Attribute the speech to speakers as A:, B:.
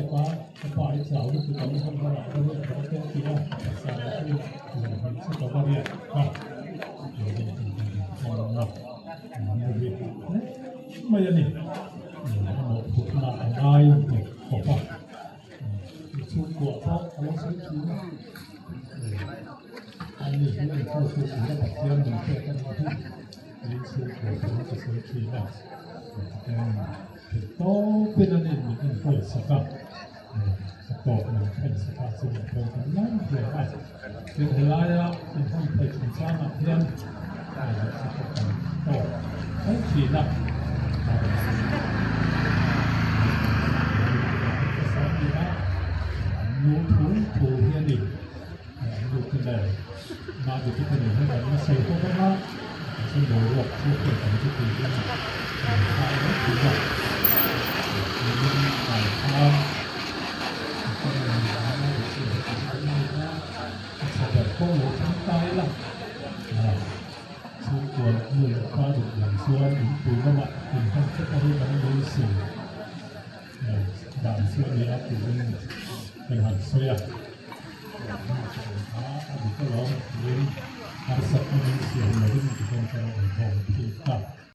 A: biak a, ka pa i chau lutuk ang han va rah va riah tawh te a ti a, a pasal chu zan hnih chu ka va riah a, an ri hle mai a ni, a mawhphurhna a ngai nghet khawp a, chhungkua pawh a lo sawi thin a, ani hi enkawl tu tura Pathian min pek a nih hi tiin chhungkua chu ka sawi thin a, Theihtawpin a nin min enkawl sak a, a tawp min thlen sak a, chumi pawh kan lai hle a. Tin, helaia inhawng thei chungchangah hian lehkha pawh kan tawk fo thin a. An nu thu thu hi a ni, an nu te nen mahni te nen hian kan la sawi ho vang a, mahse boruak chu hriat ang chu tiin kan thlah mai thin a. Nimin tlai khan a chhe ber pawh lo thleng ta ila, chhungkua nu leh pa duh lam chuan inpui lamah inhawng tlat a hi kan beisei dan chu a ni a tiin kan han sawi a. A dik alawm tiin harsatna min siam lovin tihian kan inhawng phei ta.